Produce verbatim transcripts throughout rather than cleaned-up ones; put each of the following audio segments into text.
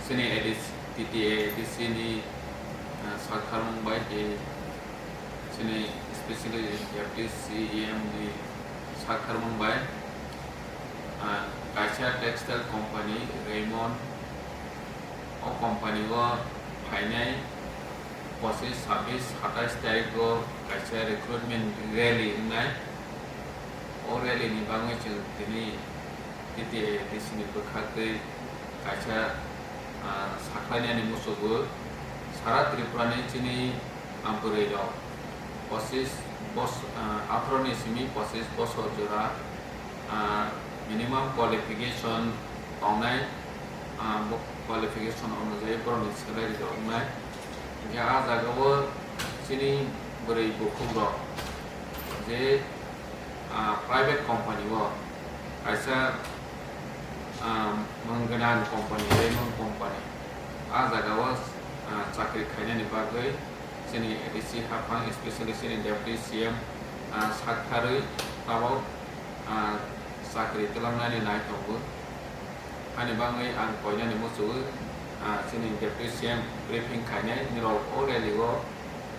Chini A D C, T T A A D C ni, ah, sakharmung bai tei chini specially Deputy C E M ni sakharmung bai, ah, kaisa textile company Raymond, o company o phainai pochis, sabis, satais tarikh o kaisa recruitment rally wngnai. O rally ni bagwi chwng tini T T A A D C ni bwkhak twi kaisa, ah, sakhlainani muchungo. Sara Tripura ni chini, ah, bwrwi rok pochis bos-, ah, atharo ni simi pochis bosor jora, ah, minimum qualification tongnai, ah, bo qualification onujai borokni salary rok wngnai. Hinkhe ah jagao chini bwrwi bukhuk rok je, ah, private company o kaisa, ah, mwng gwnang company, Raymond company, ah jagao, ah, chakri khainani bagwi chini A D C haphang, especially chini Deputy C M, ah, saktharwi tabok, ah, chakri twlangnani nai tongo. Ani bagwi ang koinani muchungo, ah, chini Deputy C M briefing khainai, nirok o rally o,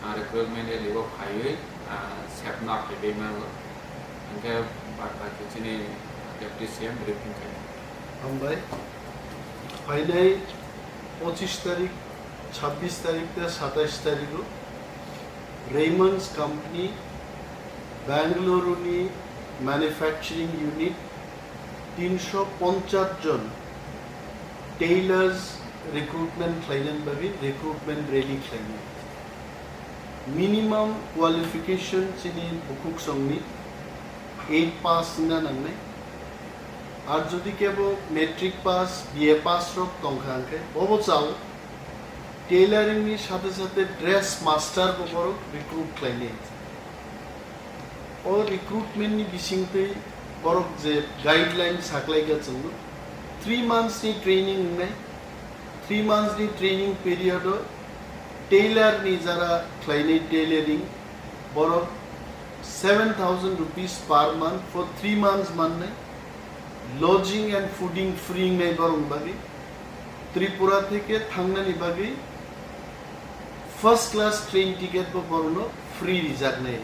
ah, recruitment rally o phaiwi, ah, sepna phaibai mango. Hinkhe bad baki chini Deputy C M briefing khainai. Hambai. Phainai pochis tarik, chabbish tarik tei satais tarik o Raymond's Company, Bengaluru ni manufacturing unit, tinsho ponchas jon tailors recruitment khlainani bagwi recruitment rally khlainai. Minimum qualification chini bukhuk songni eight pass wngna nangnai. Ar jodi kebo matric pass, B A pass rok tongkha hwnkhe bobo chao tailoring ni sathe sathe dress master bo borok recruit khlainai. O recruitment ni bisingtwi borok je guideline saklaika chwngno, three months ni training wngnai. Three months ni training period o tailor ni jara khlainai tailoring, borok seven thousand rupees per month for three months mannai. Lodging and fooding free wngnai borok bagwi. Tripura theke thangnani bagwi first class train ticket bo borokno free rijaknai.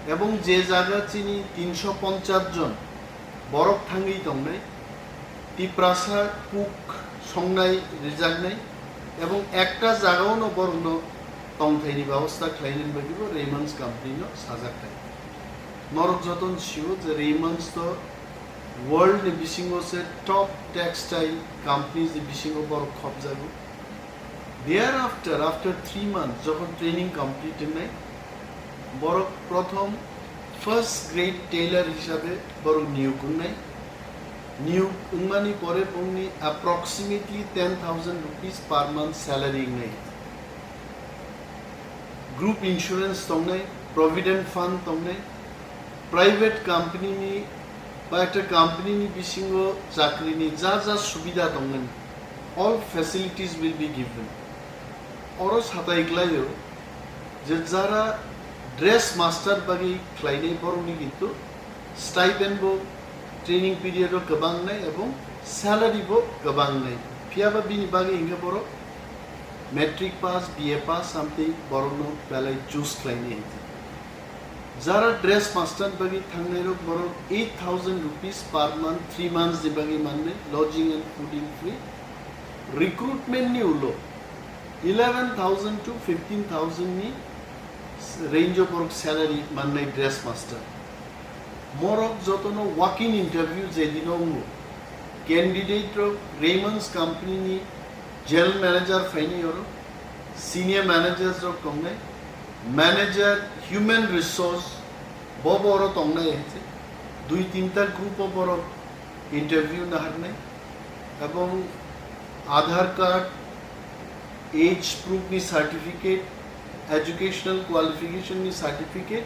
Ebong je jaga chini tinsho ponchas jon borok thangwi tongnai, Tiprasa cook songnai rijaknai, ebong ekta jagao no borokno tongthaini babosta khlainani bagwi bo Raymond's company no sajaknai. Norok joto sio je Raymond's to world ni bisingo se top textile companies ni bisingo borok khopjago. Thereafter, after three months, jokhon training complete wngnai, borok prothom first grade tailor hisabe borok niyok wngnai. Niyok wngmani pore bongni approximately ten thousand rupees per month salary wngnai. Group insurance tongnai, provident fund tongnai, private company ni ba ekta company ni bisingo chakri ni ja ja subida tongnai, all facilities will be given. Oro satai klaio je jara dress master bagwi khlainai borokni kintu stipend bo training period o kwbang nai ebong salary bo kwbang nai. Phiya ba bini bagwi hinkhe borok matric pass, B A pass something borokno belai choose khlainai hinkhe. Jara dress master bagwi thangnai rok borok eight thousand rupees per month, three months ni bagwi mannai, lodging and fooding free. Recruitment ni ulo eleven thousand to fifteen thousand ni range o borok salary mannai dress master. Morok jotono walk-in interview je dino wngo. Candidate rok Raymond's company ni general manager phaini oro, senior managers rok tongnai, manager human resource bo bo oro tongnai hai se. Dui tinta group o borok interview naharnai. Ebong Aadhaar card, age proof ni certificate, educational qualification ni certificate,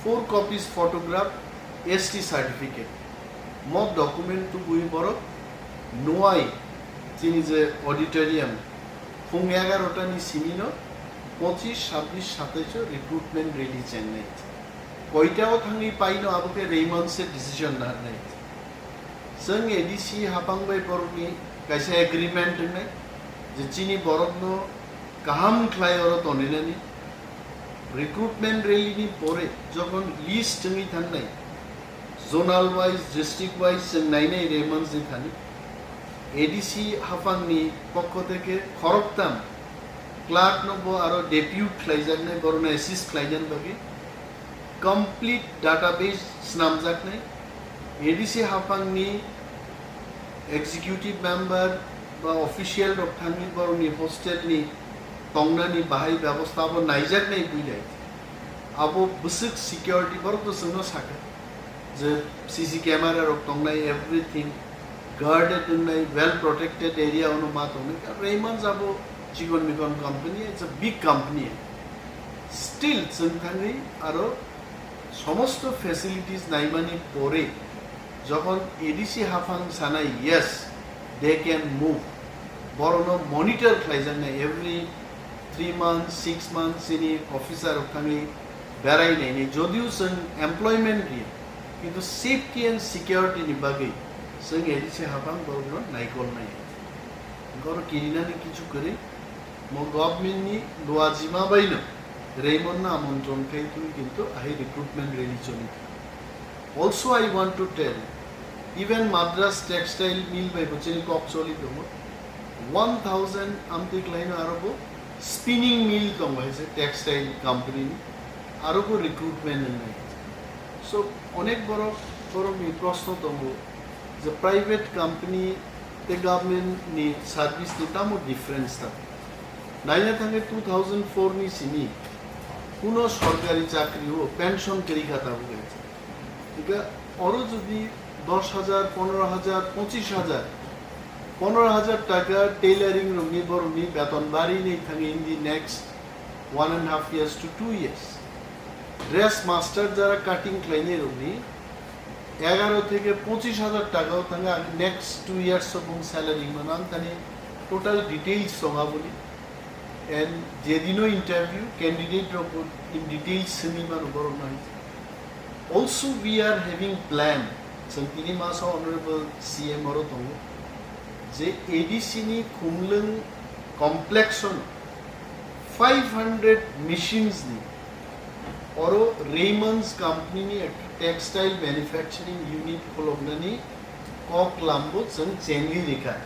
four copies photograph, S T certificate. Mo document tubui borok nuai chini je auditorium phung egarota ni simi no pochis, sabbish, satais o recruitment rally chengnai. Koita o thangwi paino abo khe Raymond se decision naharnai. Chwng A D C hapang bai borokni Kaisa agreement wngnai je chini borokno kaham khlai oro toninani. Recruitment rally ni pore jokhon list wngwi thangnai, zonal wise, district wise chwng nainai Raymond ni thani. A D C haphangni pokho theke khoroktham clerk no bo aro depute khlaijaknai, borokno assist khlainani bagwi complete database snamjaknai. A D C haphangni executive member ba official rok thangwi borokni hostel ni tongnani bahai bebostha bo naijaknai builai. Abo bwswk security borok to chwngno sakha je C C camera rok tongnai, everything guarded wngnai, well protected area ono ma tongnai. Raymond abo chikon mikon company, it's a big company. Still chwng thangwi aro somosto facilities naimani pore jokhon A D C haphang sanai, yes, they can move, borokno monitor khlaijaknai every three months, six months chini officer rok thangwi berai nainai, jodio chwng employment riya, kintu safety and security ni bagwi chwng A D C haphang borokno naikolnai. Goro kirinani kichu kwrwi, mo government ni luajima baino Raymond no amontron khai twi kintu ahai recruitment rally choli. Also, I want to tell, even Madras Textile Mill bai bo chini kok choli tongo. One thousand amtwi klaino aro bo spinning mill tongo hai se textile company ni, aro bo recruitment wngnai. So, onek borok, borokni proshno tongo je private company tei government ni service ni tamo difference ta. Naina thangwi two thousand four ni simi kuno sorkari chakri o pension kwrwi kha tabuk hai. Hingkhe oro jodi dos hajar, pondro hajar, pochish hajar, pondro hajar taka tailoring rokni borokni beton bari ni thangwi in the next one and half years to two years. Dress master jara cutting khlainai rokni egaro theke pochish hajar taka o thanga next two years o bung salary mano ang thani total details song aboni. And jedino interview candidate rok in details simi mano borok nai. Also, we are having plan, chwng tini masa honorable C M oro tongo, je A D C ni Khumlwng complex o five hundred machines ni oro Raymond's company ni ekta textile manufacturing unit kholoknani kok lambo chwng chengwi rikha.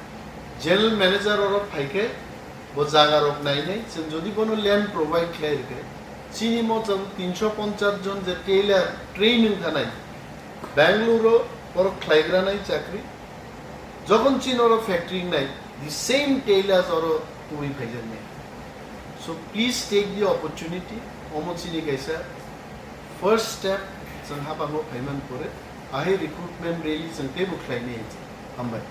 General manager oro phaikhe bo jaga rok nainai, chwng jodi bono land provide khlai rikhe, chini mo chwng tinsho ponchas jon je tailor train wng thanai, Bangalore o borok khlaigra nai chakri, jokhon chini oro factory nai, the same tailors oro tubui phaijaknai. So please take the opportunity, omo chini kaisa first step, chwng habango phaiman pore, ahai recruitment rally chwng teibo khlainai. Hambai.